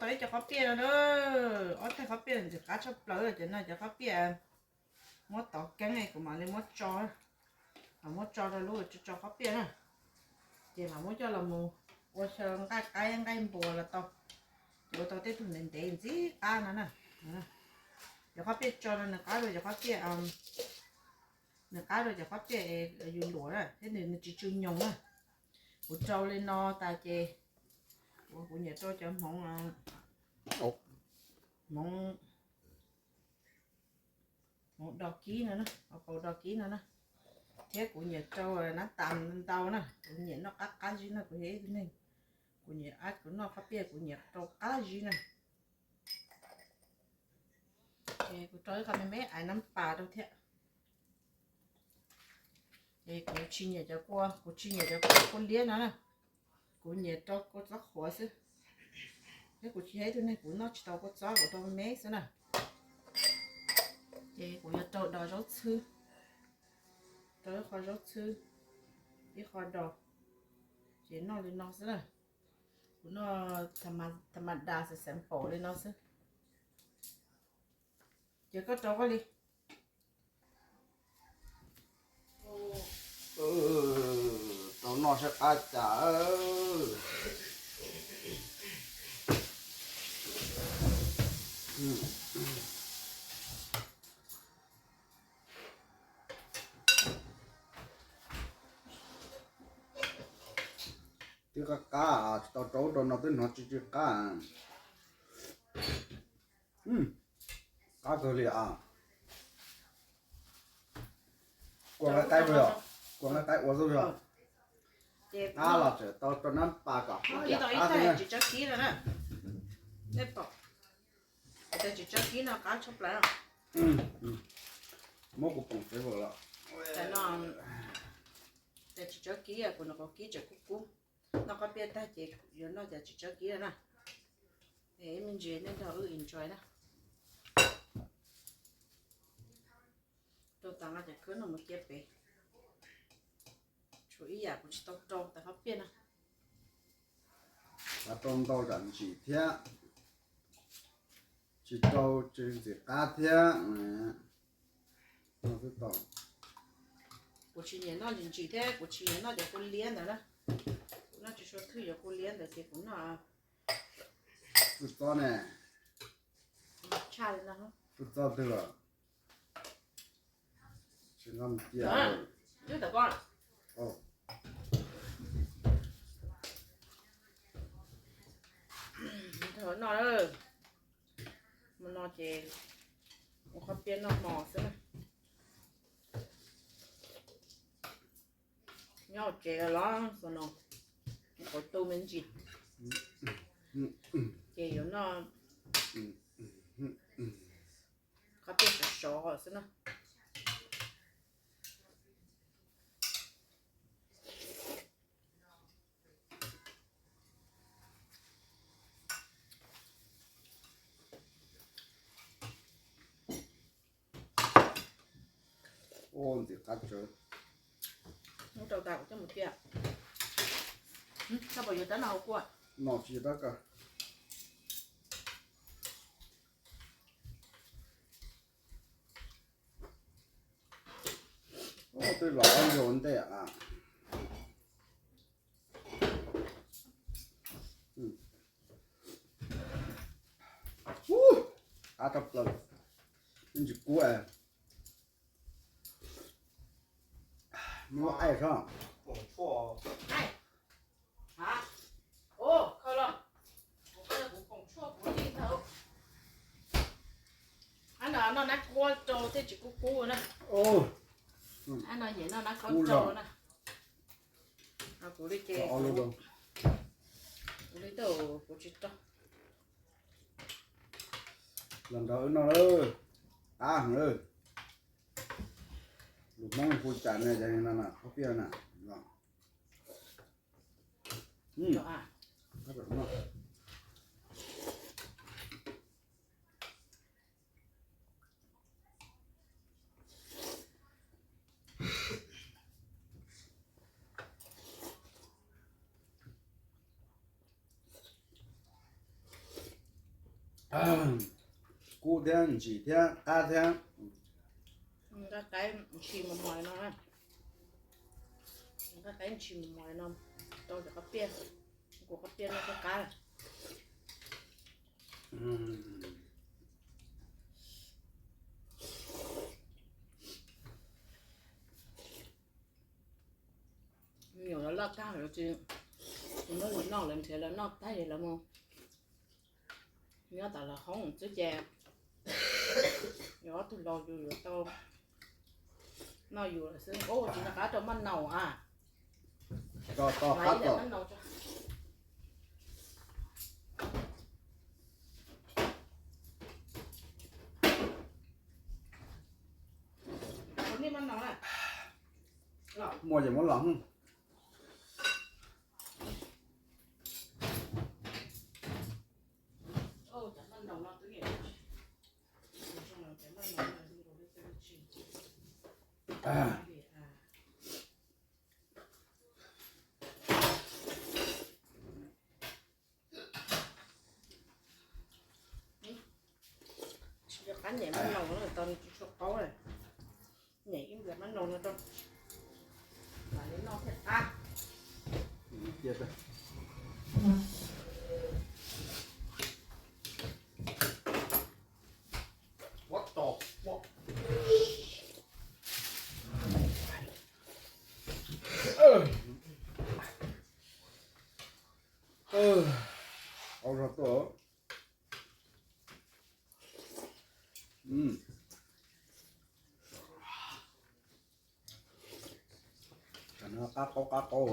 Tau ib co qhob piaj no na, ob tag qhob piaj ntxim qab tshaj plaws. Cov no cov qhob piaj muab tov keeb, kuv mam li muab tso, mam muab tso rau lub tso qhob piaj na. Ces mam muab coj los mus ua xyaw nqaij qaib nqaij npua los tau. Ces ua tau tej tug ntev ntev ntxim qab no na. Cov qhob piaj tso no nws qab dua cov qhob piaj, nws qab dua cov qhob piaj yus luam na thiab nws tsis tsw nyoos na. Kuv rau li no tas ces kuv nyiam rau cov hmoov, hmoov, hmoov do kib no, hmoov do kib no na. Thiab kuv nyiam rau nab tas ntau na, kuv nyiam noj qab qab zib no, kuv yog ib tug neeg, kuv nyiam, kuv noj qhob piaj kuv nyiam rau qab zib na. Ces kuv rau ib qho me me aiv nab pas rau thiab. Ces kuv tsis nyiam cov kua, kuv tsis nyiam cov kua liab no na. Kuv nyiam rau kua txob qhuav xwb. Thiab kuv tsis yog ib tug neeg kuv noj tsis tau kua txob, kuv rau me me xwb na. Ces kuv yuav rau dos zaub txhwb, rau ib qho zaub txhwb, ib qho dos, ces noj li no xwb na. Kuv noj tha ma das xeem xeem paum li no xwb. Ces koj rau koj li. Rau noj saib qab cas. Twb qab qab, tsis tau rau rau no twb hnov tsw tsw qab. Qab kawg li as. Kua nqaij qaib, kua nqaij qaib ua xwb yog. Qab los tseem tau rau nab pas kom qab yam qab xwb na. Tsis tsob kib no na. Nej pom, tsis tsob kib no qab tshaj plaws. Muab kuv poom tsev vawm los. Tsis tsob kib, kuv noj qos kib tseem kub kub. Noj qhob piaj tag ces yuav noj cov tsis tsob kib no na. Ib me ntsis nej nrog wb enjoy na. Rau tas nqa cov khwb no mus cia pem. Tshuav ib yam kuv tsis tau rau tas qhob piaj no. Rau ntau zam ntsim thiab, tsis rau tsw ntxim qab thiab. Kuv tsis nyiam noj ntsim ntsim thiab kuv tsis nyiam noj cov kua liab ntawd na. Kuv noj tsis sua thwj cov kua liab ntawd ces kuv noj kua txob ne. Tshaj li no. Kua txob twg los tsis nqa mus cia. Nrog no, mus no ces ua qhob piaj noj hmo xwb na. Nyob hauv tsev los xwb no, qhov tu me ntsis ces yuav noj qhob piaj sov sov xwb na. Ua ntxim qab tsawv. Ub, rau tas kuv coj mus cia. Koj puas yuav rab no hauv kua? No tsis yog rab kawg. Twb los ob ncaug ua ntej a. Qab tshaj plaws, ib ntsis kub. Muab aib sab. Ab no noj nab kuab rau thiaj tsis kub kub na. Ab no nyiam noj nab kuab rau na. Kuv li ces kuv li tau, kuv tsis rau. Los nrog wb noj lawm, qab heev lawm. Lus Hmoob hu cas ne, cov no na, qhob piaj na. Kub thiab ntsim thiab qab thiab. Nqaij qaib ntshis mos mos no, nqaij qaib ntshis mos mos no, rau cov qab piaj, kuv qab piaj noj thiab qab. Nyuam lawv loj tag lawm ces kuv muab lawv noj, lawv nrhiav lawv noj tag lawm mus. Nyob tas lawv hoob xwb ces yus ob tug laus yus yuav tau noj yus lawm xwb. Ub, tsis nco qab rau maj naus a. Muaj ces muab los. Tsis nco qab nyem maj naus no, tau nws tsis tshua qaub lawm. Nyem ib nplais maj naus no rau, mam li noj thiaj qab. Qaub zog tuaj. Qab qaub qab qaub.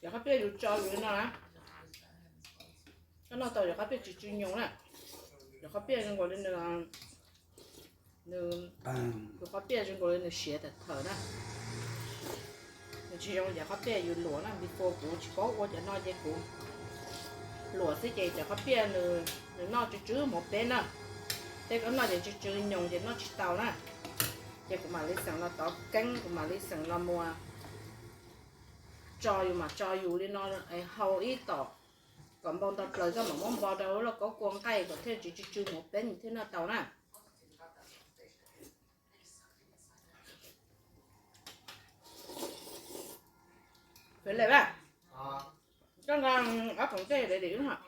Cov qab piaj yus tso yus li no na, koj noj tau cov qab piaj tsw tsw nyoos na. Cov qab piaj zoo nkaus li nws, nws, tus qab piaj zoo nkaus li nws siav tawm thawm na. Nws tsis zoo li cov qab piaj yus luam na, before kuv tsis paub ua cov no ces kuv luam xwb ces cov qab piaj nws noj tsw tsw mus peb na. Tej koj noj ces tsw tsw nyoos ces noj tsis tau na. Ces kuv mam li xeem los tov keeb, kuv mam li xeem los muas tso yus mam tso yus li no hau ib tom kom npau nto plaws, koj mam muab npo rau lub lauj kaub kua nqaij kom thiaj tsis tsw tsw mus peb nws thiaj noj tau na. Phim lej a, koj nqa ob khoom tej de dim lub hom.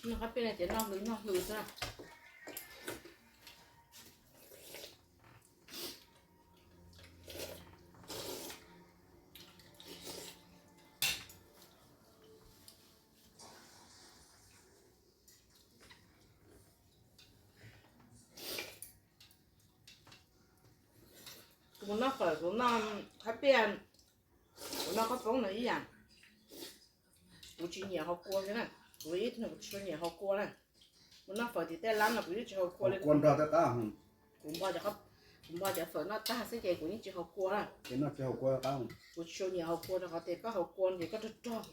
Noj qab peb no ces noj hwv noj hwv xwb. Kuv mus noj fawm, kuv noj qab piaj, kuv noj qab poob nws ib yam. Kuv tsis nyiam haus kua thiab na, kuv ib tug kuv tsis tshua nyiam haus kua na. Kuv noj fawm tim tej lab no kuv yeej tsis haus kua li. Kuv npog cov fawm noj tag xwb ces kuv yeej tsis haus kua na. Kuv tsis tshua nyiam haus kua rau qhov tias koj haus kua ces koj rog rog.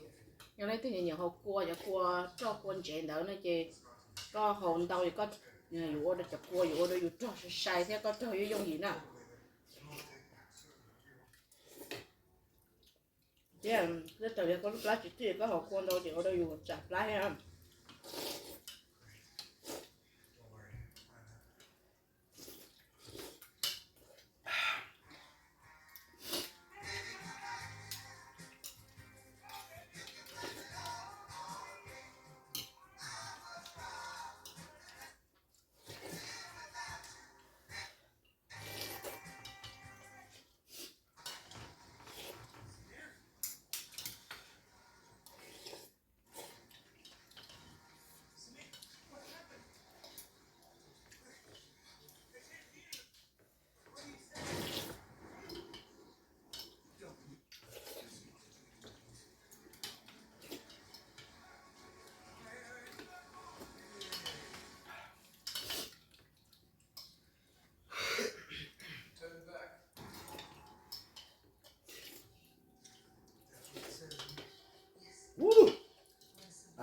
Yog leej twg nyiam haus kua, cov kua roj kua ntsev ntawd no ces koj haus ntau es koj yuav ua rau cov kua yuav ua rau yus rog sai sai thiab koj rog yuav yooj yim na. Thiab tej thaum yog koj lub plab tsis txij koj haus kua ntau ces ua rau yus tsam plab thiab.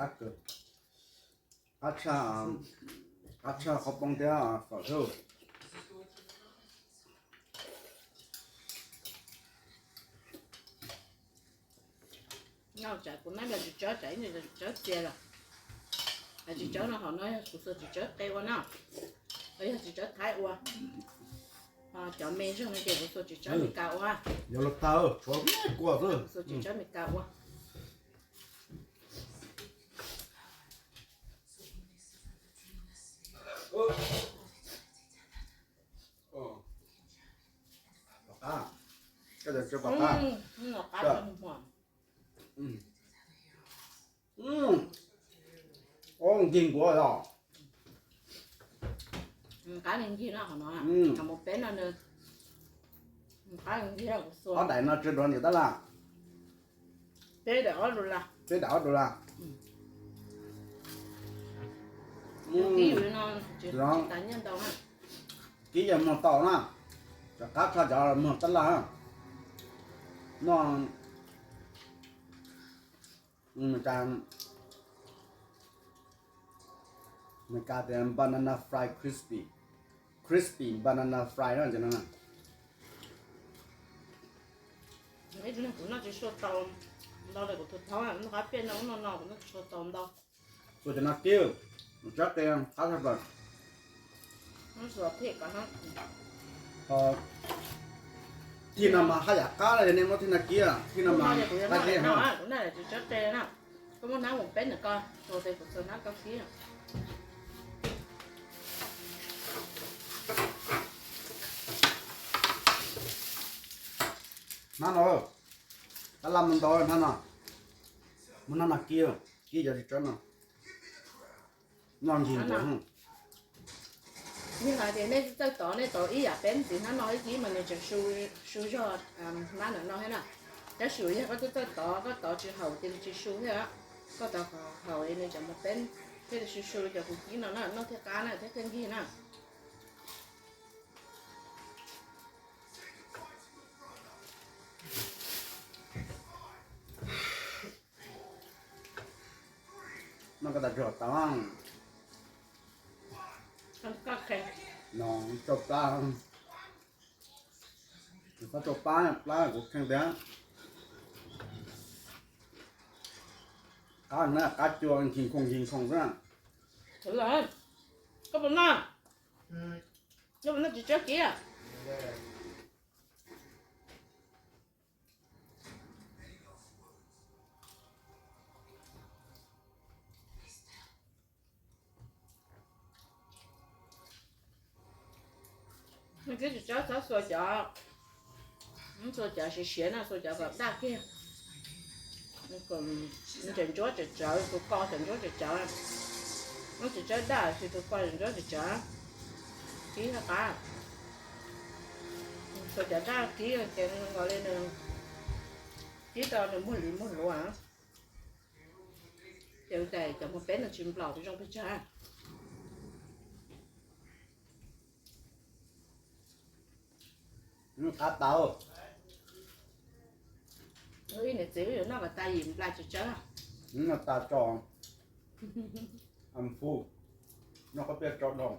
Qab tshaj, qab tshaj qhov poob thiab fawm thiab. Noj tsam kuv nab los tsis tsawb, tsam ib ntsis tsis tsawb txias lawm. Tsis tsawb no, hauv no yog kuv xuas tsis tsawb qe ua na, yog tsis tsawb Thaib ua. Cov me zog no ces kuv xuas tsis tsawb Meskas ua. Yog los tag, tshuav kua xwb, xuas tsis tsawb Meskas ua. Qab, qab, qab. Ncig nkuav os. Qab ncig no, qhov no, qhov mus peb no nws, qab ncig no kuv xuas. Ob daim no tsawg dollar niam tab laj? Peb daim ob dollar. Peb daim ob dollar. Kib yog muag tau na, cov qab tshaj cov muag tab laj no. Meskas tias banana fry crispy, crispy banana fry no. Kuv noj tsis sua tau ntau li kuv tus thaub noj qab piaj no, ub no no kuv noj tsis sua tau ntau. Ua cov no kib, tsab qe qab tshaj plaws. Thij no mas haj yam qab li nej muab thij no kib, thij no mas qab zib heev. Kuv noj tsis tsawb qe na, koj muab hnab mus peb ntawm ko, tsuas tes kuv txog hnab ko kib. Hnab no, tab laj mus ntau hnab no, muab hnab no kib, kib cov tsis tsawb no. Noj ncig nkuav. Yog hais tias nej txawj tov, nej tov ib yam peb ntxiv hnab no ib kib mas nws tseem su zog hnab ntawm no thiab na. Tab sis yog koj txawj txawj tov, koj tov tsis haum ces nws tsis su thiab. Koj tov haum nws tseem mus peb thiaj li su su li cov kuv kib no na, noj thiaj qab na thiab thiaj ncig na. Noj koj tas tsis haum tau. No rau plab, rau plab, plab kuv kheej tiag. Qab na, qab cua nkig nkhoog nkig nkhoog xwb. Koj puas noj? Koj puas noj tsis tsawb kib? Kib tsis tsawb, txhob xuas cov, xuas cov siav siav na, xuas cov kom daj kiag. Ntsaum ntsuab tsawv tsawv, tus ko ntsaum ntsuab tsawv tsawv. Muab tsis tsawb daj, tsis tus ko ntsaum ntsuab tsawv tsawv. Kib qab, xuas cov daj kib ces nkaus li nws kib tau nws muag li muag luav. Ces ua cas cov muag peb no tsis nplaum zoo pes tsawg. Qab tau. Ib niam txiv wb yuav noj kom tas yim nplai tsis tsawb. Noj tas tso. Am fu. Noj koj piaj tso doo.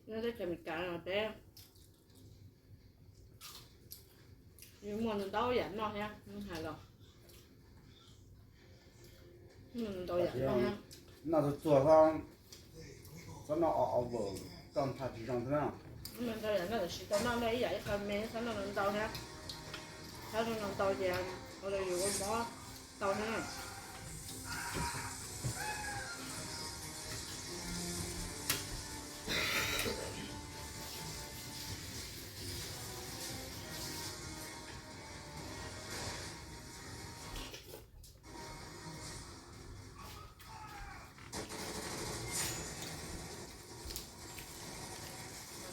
Noj teb chaws Amelikas no peb muaj ntau yam noj thiab, hais los ntau yam noj. Noj txhua txhua, txhob noj over, koj npha tsis zoo thiab. Ntau yam noj, tam sim tau noj noj ib yam ib qho me, txhob noj ntau thiab. Txhob noj ntau ces ua rau yus ua mob tau thiab.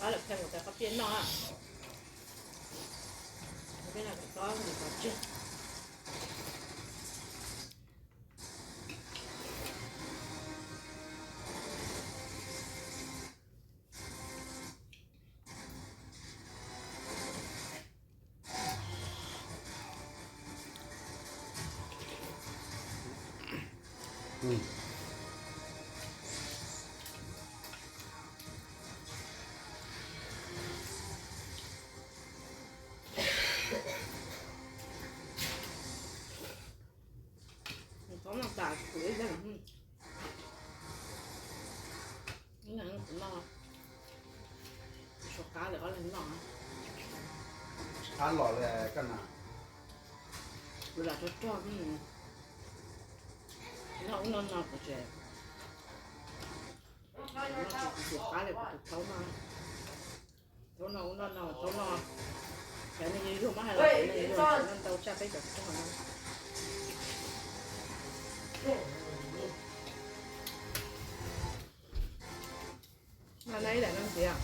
Qab lawm, pheej mus tes qab piaj noj, piaj noj kom tob ntsis kom tseg. Thaub noj tas kuv ib leeg. Ib leeg kuv noj, kuv suav qab lawm ob leeg noj. Qab los li koj na. Kuv lam rog rog, noj ub noj no kuv tseem, kuv suav qab li kuv tus thaub no. Thaub no ub noj no, thaub no, cov neeg yuag yuag mas hais los cov neeg yuag yuag noj ntau tshaj peb cov rog no. No na ib daim no ntxiv.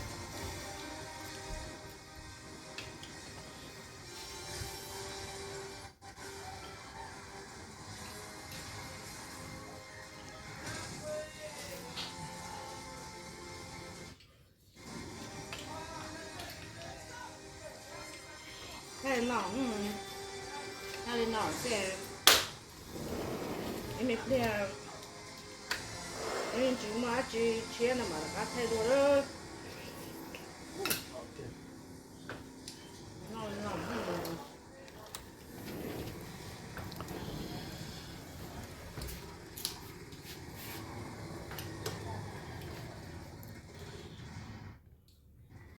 Thaj li no, thaj li no xwb, ib me pliag ib tsis muaj dab tsi tshiab no mas rov qab thaij dua.